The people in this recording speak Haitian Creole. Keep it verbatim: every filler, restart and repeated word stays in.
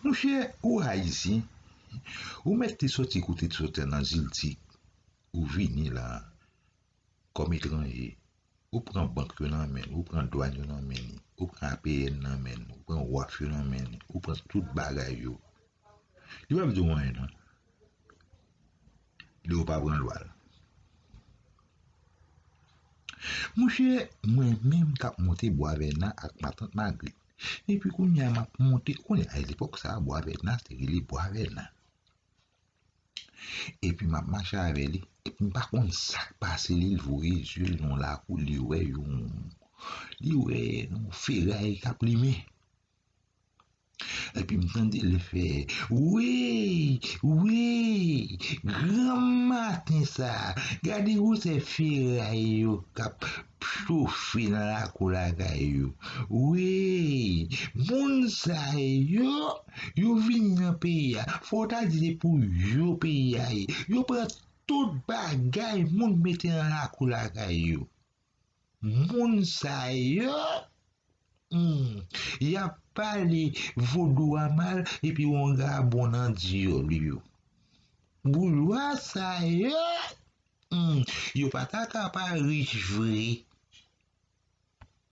Monchè, ou ayisyen, ou mèt te sòti kote te sòti nan ziltik, ou vini la kòm etranje, ou pran bank yo nan men li, ou pran dwàn yo nan men li, ou pran A P N nan men li, ou pran waf yo nan men li, ou pran tout bagay yo. Li p ap di w anyen non. Li ou pa pran lwa l. Monchè, mwen menm k ap monte Bwa Vèna ak matant Magrit. Epi kounye a m ap monte, kounye a lepòk sa a Bwa Vèna te rele Bwa Vèna. Epi m ap mache avè li, epi m pa konn sa k pase li, li voye zye l nan lakou, li wè yon, li wè yon feray k ap limen. Epi m tande l fè, wi, wi, granmmaten sa, gade gwosè feray yo k ap chofe nan lakou lakay yo. Wi, moun sa yo, yo vin nan peyi a, fò w ta di se pou yo peyi a ye. Yo pran tout bagay moun mete nan lakou lakay yo. Moun sa yo, hmm, y ap pale vodou a mal epi wonga bon nan dyòl yo. Boujwa sa yo, hmm, yo pa ta ka pa rich vre.